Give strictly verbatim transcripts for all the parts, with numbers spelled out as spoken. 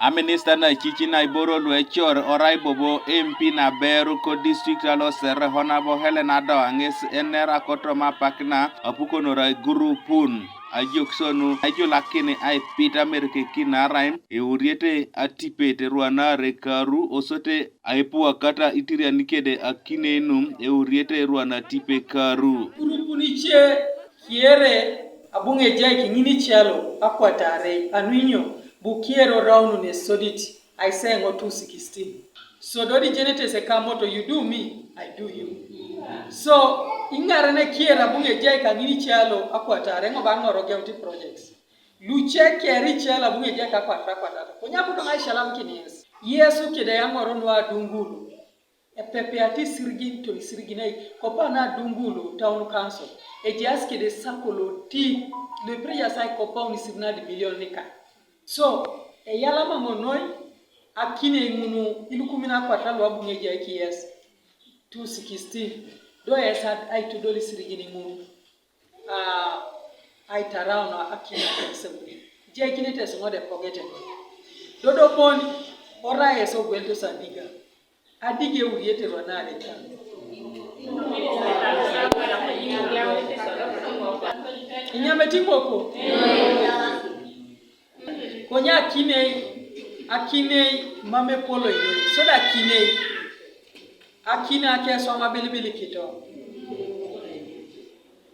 Aminista na cici na iboro lu ecor orai bobo M P na beru ko district alo sere honabo Helen Adoa ŋes enera kotoma pakina apukonora igurupun ajokisonu aijulakini aipit amerekekin arai euriete atipet eruanare karu osote aipuakata itiriani kede akinenum euriete eruan atipe karu. Igurupun ice kiere abuŋ ejai kiŋin icialo akwatare anuinyo bukier oraunun esodit aiseŋo two sixteen. So dodi jenetes ekamoto, you do me, I do you. So iŋarene kier abuŋ ejai kaŋin icialo akwatare eŋo baŋoro geuti projects luce keri icialo abuŋ ejai kakwatare akwatare konyabuto ŋa ishalam kinies. Yesu kide yaŋoro nuaduŋulu epepeati isirigin to isiriginai kopa na Dungulu Town Council ejaas kede sakolo ti loiprejas aikopaun isirigin adi milion nika. So eyalama ŋo noi akine ŋunu ilukumin akwata luabuŋ ejai kiyes two sixteen do yes aitodol isirigin ŋun. Ah, aitarau no akina kese buri. Jai kine tesi ngode pogete. Dodo pon ora eso gwelto sadiga. Adige uriete ronare kan. Inyame timoko. Konya akine akine mame polo ino. Soda akine akine ake soma bilibili kito.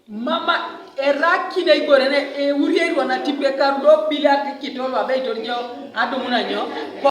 Mama erakine igorene euriei ruona tipe karudo bilia kikito luabe itorjo adumuna nyo.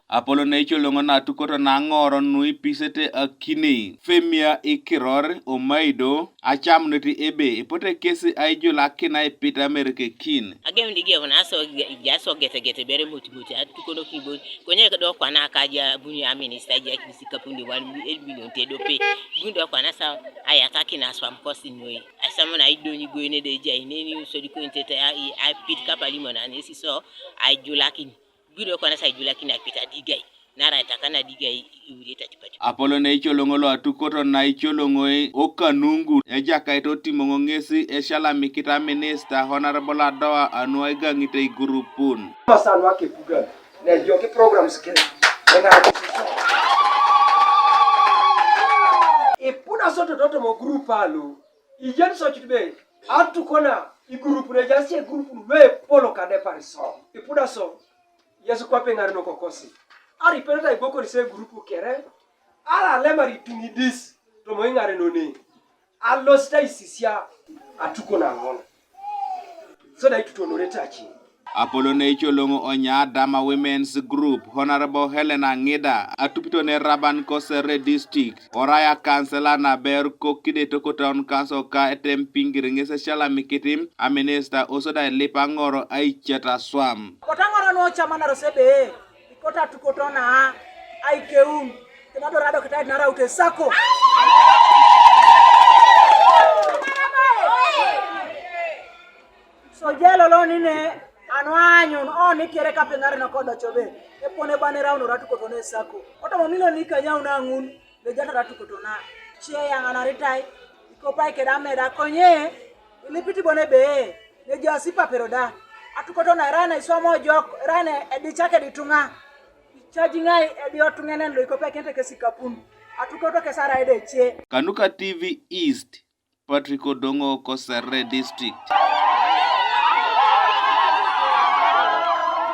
Apolo na icoloŋo na tukoto na ŋoro nuipisete akinei femia ikiror omaido acamunete ebe epote kesi aijulakin aipit amerekekin. Agem digievun aso jaso getegete bere motimoti atukonokin bon konye do kwana akaja buni aminista ja kibisi kapundi wan elmilion te dope buni do kwana sa ayatakin aswam kosi noi. Asamuna idonyi goine de jai neni sodiko intete a pit kapa limo na nesi so aijulakin. Buni do kwana sa aijulakin apit adigai nara itakana digai iwuri tatipat. Apolo na icoloŋo lo atukoto na icoloŋoi okanungu ejakait otimoŋo ŋesi eshalamikit aminista Honorable Adoa anu aigaŋite igurupun. Masanu akepugan nejoki programs ke eŋarakisisa ipuda sotototomo gurup alo. Ijen socut be atukona igurupun ejasie igurupun luepolo kadepariso ipuda so. Yesu kwape ŋarenok kokosi aripeneta ibokoris egurupu kere, ara alemar ituŋidis tomo iŋarenone alosit aisisia atukon aŋol sodi aitutuonore taci. Apolon eicoloŋ onya Adama Women's Group, Honorable Helena Ŋida, atupito ne Raban Kosere District, orai akansela naber kokide tokotaun kanso ka etem piŋgir ŋes ecalamikit aminista osodi ailip aŋor aicet aswam. Kota ŋora nuocamanarose ebe ikota tukoto na aikeun kena dora dokitait naraut esako. Sojelo lo nine anu aanyun oni kere kapiŋaren kodocobe epone bane raunor atukoto na esako. Kotoma milioni ikanyaun aŋun nejatar atukotona. Cie yaŋanaritai ikopai keda meda konye ilipit bon ebe nejaas ipapero da. Atukotona erai na iswam ojok erai na edicaked ituŋa. Icajiŋai edio tuŋenen lo ikopai kenete kes ikapun. Atukoto kes arai da ece. Kanuka T V East, Patrick Odongo, Kosere District.